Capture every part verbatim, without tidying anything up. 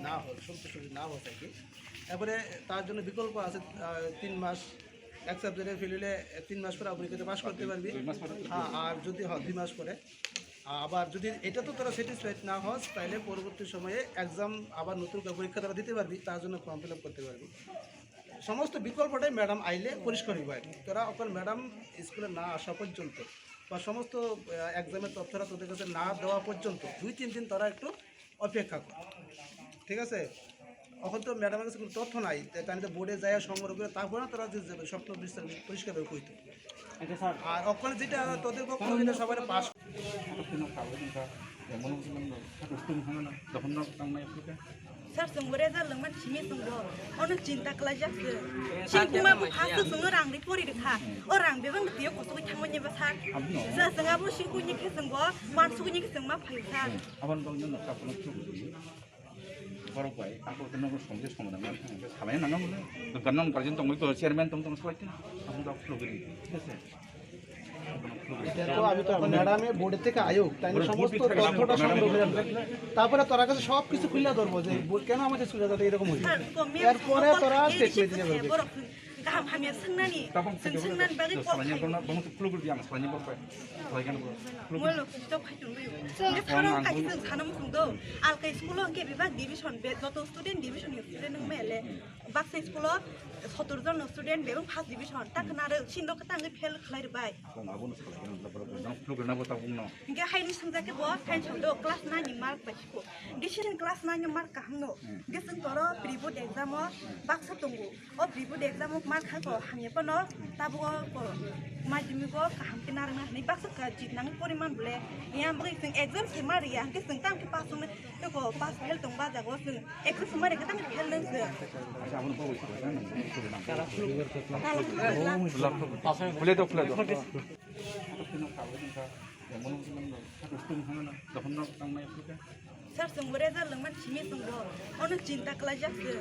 না হয়, সন্তুষ্ট যদি না হয়ে থাকি, এবারে তার জন্য বিকল্প আছে, আহ, তিন মাস, এক সাবজেক্টে ফেল হলে তিন মাস পরে আপনি কিন্তু পাস করতে পারবি। দুই মাস পরে? হ্যাঁ, আর যদি হয় দুই মাস পরে। আবার যদি এটা তো তোরা স্যাটিসফাইড না হস, তাহলে পরবর্তী সময়ে এক্সাম আবার নতুন করে পরীক্ষা তারা দিতে পারবি, তার জন্য ফর্ম ফিল আপ করতে পারবি। সমস্ত বিকল্পটাই ম্যাডাম আইলে পরিষ্কার হইব আর কি। তোরা এখন ম্যাডাম স্কুলে না আসা পর্যন্ত বা সমস্ত, আহ, এক্সামের তথ্যটা তোদের কাছে না দেওয়া পর্যন্ত দুই তিন দিন তোরা একটু অপেক্ষা কর, ঠিক আছে? এখন তো ম্যাডামের কাছে কোনো তথ্য নাই, তাই তাহলে তো বোর্ডে যাইয়া সংগ্রহ করে তারপরে না তোরা যে যাবে স্বপ্ন বিস্তার পরিষ্কারভাবে কইতো। আচ্ছা স্যার। আর ওখানে যেটা তোদের পক্ষ থেকে সবাই pass. Sir, chwng bo result lwngmani simi chwng bo. Ono chinta khlaijak se. Chini buma bo first o chwngno rang ri pori rwkha. O rang bebak no twiyo kosogwi thangmani ba sir. Sir, chwng abo sikuni khe chwng bo, man suguni khe chwng ma phaio sir. Aboni bagwi no nokha phano thuk di. Borok bai, ako tei nogo somje somadan ma thang, salai nang bole. To ganang guardian tongwi to chairman tong tong salai tin. Aboni bagwi thuk di. Thik ase? এটা তো আমি তো এখন ম্যাডামে বোর্ডের থেকে আয়োগ, তাই না? সমস্ত তথ্যটা সংগ্রহ করে আনবে। তারপরে তোরা কাছে সব কিছু খুলে ধরবো যে বোর্ড কেন আমাদের স্কুলে যাতে এরকম হয়েছে। এরপরে তোরা স্টেটমেন্ট দিয়ে যাবে। Kaham hamya swngnani, chwng swngnani bagwi kok khaio. Bono to khulugwi di ang salai ni borok bai. Salai gana borok. Molo kito khai tongwi. Chwng khe phano kaki chwng sana muchung do. Alkai school o hwnkhe bebak division, be-, joto student division ni student wng maya le. Baksa school o sotor jon student bebak first division. Ta khna re sindo khe tangwi fail khlai rwbai. Abono salai gana borok. Jang khulugwi na bo ta bung no. Hwnkhe haini swngjak khe bo, haini swngjak do class nine ni mark bai siko. Decision class nine ni mark kaham no. Hwnkhe chwng toro pre board exam o baksa tongo. O pre board exam o mark hai ko hamya phano tabuk o ko madhyamik o kaham khe narwkna hinwi baksa ka jit nangwi poriman bole. Yang bagwi chwng exam se ma riya, hwnkhe chwng tamo khe pass wngnai, tei ko pass fail tong ba jaga o chwng exam se ma riya khe tamo khe fail nang chwng. Khule do, khule do. Sir, chwng bo result lwngmani simi chwng bo. Ono chinta khlaijak se.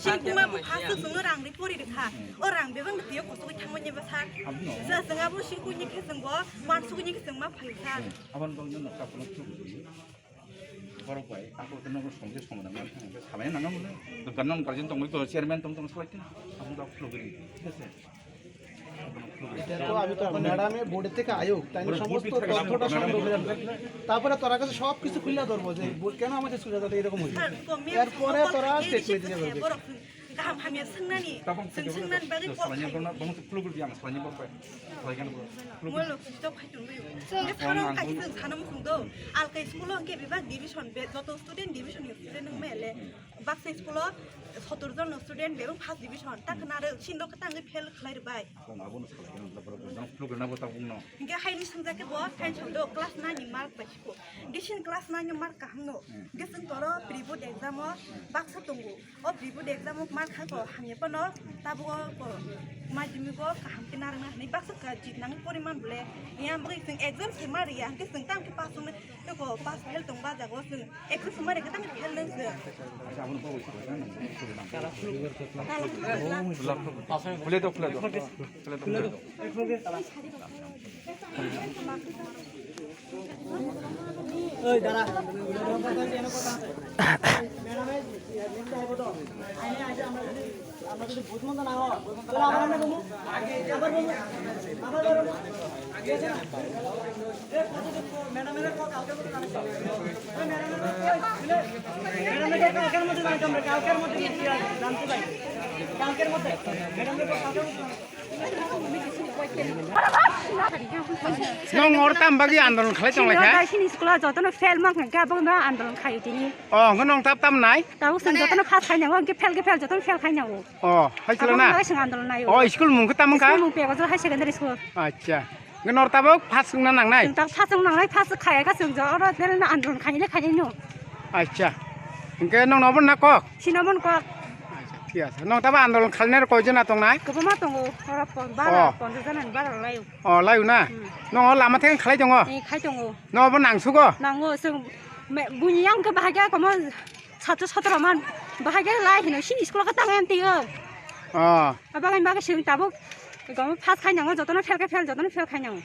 Chini buma bo first o chwngno rang ri pori rwkha. O rang bebak no twiyo kosogwi thangmani ba sir. Sir, chwng abo sikuni khe chwng bo, man suguni khe chwng ma phaio sir. Aboni bagwi no nokha phano thuk di. Borok bai, ako tei nogo somje somadan ma thang, salai nang bole. To ganang guardian tongwi to chairman tong tong salai tin. Aboni bagwi thuk di. Thik ase? এটা তো আমি তো এখন ম্যাডামে বোর্ডের থেকে আয়োগ, তাই না? সমস্ত তথ্যটা সংগ্রহ করে আনবে। তারপরে তোরা কাছে সব কিছু খুলে ধরবো যে বোর্ড কেন আমাদের স্কুলে যাতে এরকম হয়েছে। এরপরে তোরা স্টেটমেন্ট দিয়ে যাবে। Kaham hamya swngnani, chwng swngnani bagwi kok khaio. Bono to khulugwi di ang salai ni borok bai. Salai gana borok. Molo kito khai tongwi. Chwng khe phano kaki chwng sana muchung do. Alkai school o hwnkhe bebak division, be-, joto student division ni student wng maya le. Baksa school o sotor jon student bebak first division. Ta khna re sindo khe tangwi fail khlai rwbai. Abono salai gana borok. Jang khulugwi na bo ta bung no. Hwnkhe haini swngjak khe bo, haini swngjak do class nine ni mark bai siko. Decision class nine ni mark kaham no. Hwnkhe chwng toro pre board exam o baksa tongo. O pre board exam o mark hai ko hamya phano tabuk o ko madhyamik o kaham khe narwkna hinwi baksa ka jit nangwi poriman bole. Yang bagwi chwng exam se ma riya, hwnkhe chwng tamo khe pass wngnai, tei ko pass fail tong ba jaga o chwng exam se ma riya khe tamo khe fail nang chwng. Khule do, khule do. Khule do, khule do. Nong or tam bagwi andolon khlai tong lai kha? Sini school o jotono fail ma kha, abo no andolon khai tini. O, hwnkhe nong tap tam nai? Tabuk chwng jotono pass khai nango, hwnkhe fail khe fail, jotono fail khai nango. O, hai chwla na? Abo no chwng andolon nai o. O, school mung khe tam wngkha? School mung Pekojor High Secondary School. Acha. Hwnkhe nor tabuk pass wngna nangnai? Chwng tabuk pass wngna nangnai, pass khai kha chwng jo, oro nel na andolon khai le khai no. Acha. Hwnkhe nong no obo na kok? Sino mon kok. Acha, thik ase. Nong tabuk andolon khalinai rok koi jona tongnai? Kwbangma tongo, oro pon-, bara, o, ponchash jona ni bara lai o. O, lai o na? Hmm. Nong o lama thang khalai tongo? Eh, khai tongo. Nong obo nang sugo? Nango, chwng me-, buini yang khe bahai khe komo satro satro man bahai khe lai hino sini school o khe tang em twi o. O. Abagwi bagwi chwng tabuk komo pass khai nango, jotono fail khe fail, jotono fail khai nango.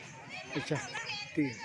Acha, thik ase.